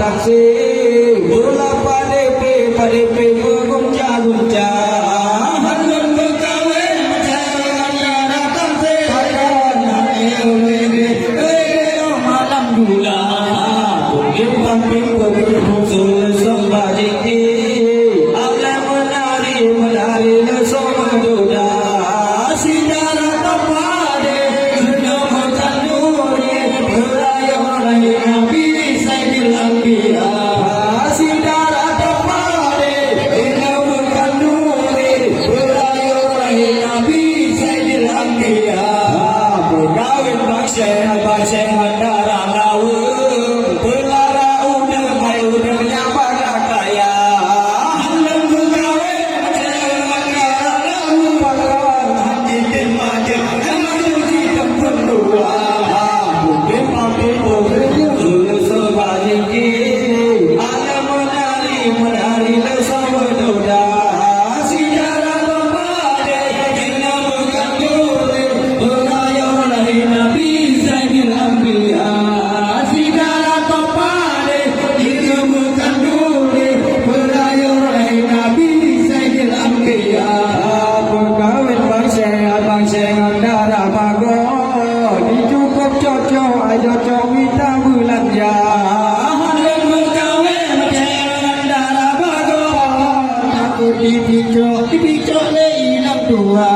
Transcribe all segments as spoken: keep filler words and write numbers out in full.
Bola padé pé, padé pé meuguncang-guncang. Hana meukawen, meukawen, hana datang sé. Hana, hana, hana, hana. Eh, malam dula. Pungkin pamping pungkin pungsul sembah jiki. Alam menari, menari lesu meududa. Sidara teupade, keunoe meukanduri, peurayeuk lahé Nabi Saidil Anbiya. Sidara teupade, keunoe meukanduri, peurayeuk lahé Nabi Saidil Anbiya. Peukawén bangsa, bangsa ngon dara laweueng, peulara udeueng, hai udeueng nyang bara kaya. Hana meukawen, Peukawen bangsa, bangsa ngon dara bagoe, jicukôp cocok, ayo cok mita beulanja. Hana meukawen bangsa ngon dara bagoe, takot jipicok, jipicok lé inong tuha.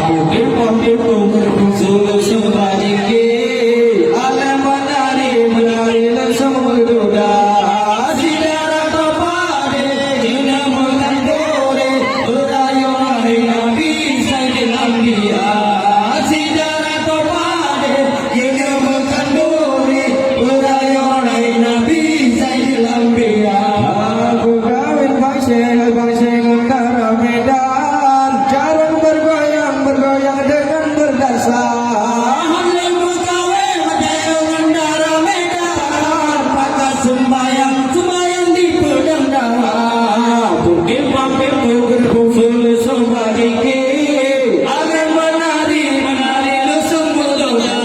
Putih putih putih sulu sembah jiki. Alam menari, menari lesu meududa. Sidara teupade, jina meukanduri, peurayeuk lahé Nabi Saidil Anbiya. Sidara teupade, jina meukanduri, peurayeuk lahé Nabi Saidil Anbiya. Aku kawin bangsa, bangsa ngon dara Medan, jarang bergoyang, bergoyang dengan berdasar. Hana meukawen, bangsa ngon dara Medan, pakat sembayang, sembayang di Padang Dawa. Putih pampir, putih putih sembah jiki. Alam menari, menari lesu meududa.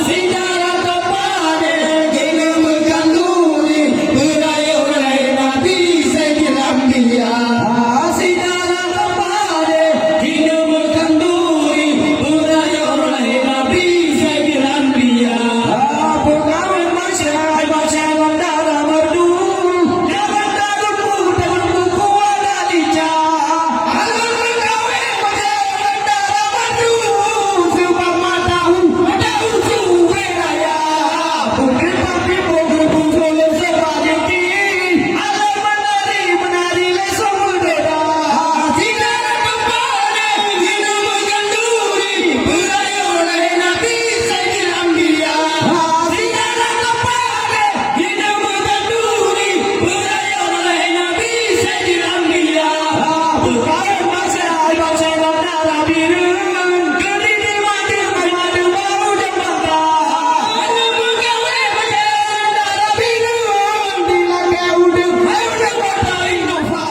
Sidara teupade, jina meukanduri, peurayeuk lahé Nabi Saidil Anbiya. Sidara teupade, jina meukanduri, peurayeuk lahé Nabi Saidil Anbiya. Peukawen bangsa, bangsa ngon dara merdu. Jangan takut, takut buku ada lica. Alam meukawen bangsa ngon dara merdu. Sebab mata u, mata u su raya. Putih putih putih putih sembah jiki. Alam menari, menari lesu meududa. Sidara teupade, jina meukanduri, peurayeuk lahé Nabi Saidil Anbiya. Sidara teupade, jina meukanduri, peurayeuk lahé Nabi Saidil Anbiya. Peukawen bangsa, bangsa ngon dara bireuen, keudeh di madeueng, madeueng bak ujong bangka. Hana meukawen bangsa ngon dara bireuen, di lakèe udeueng, hai udeueng bata Innova.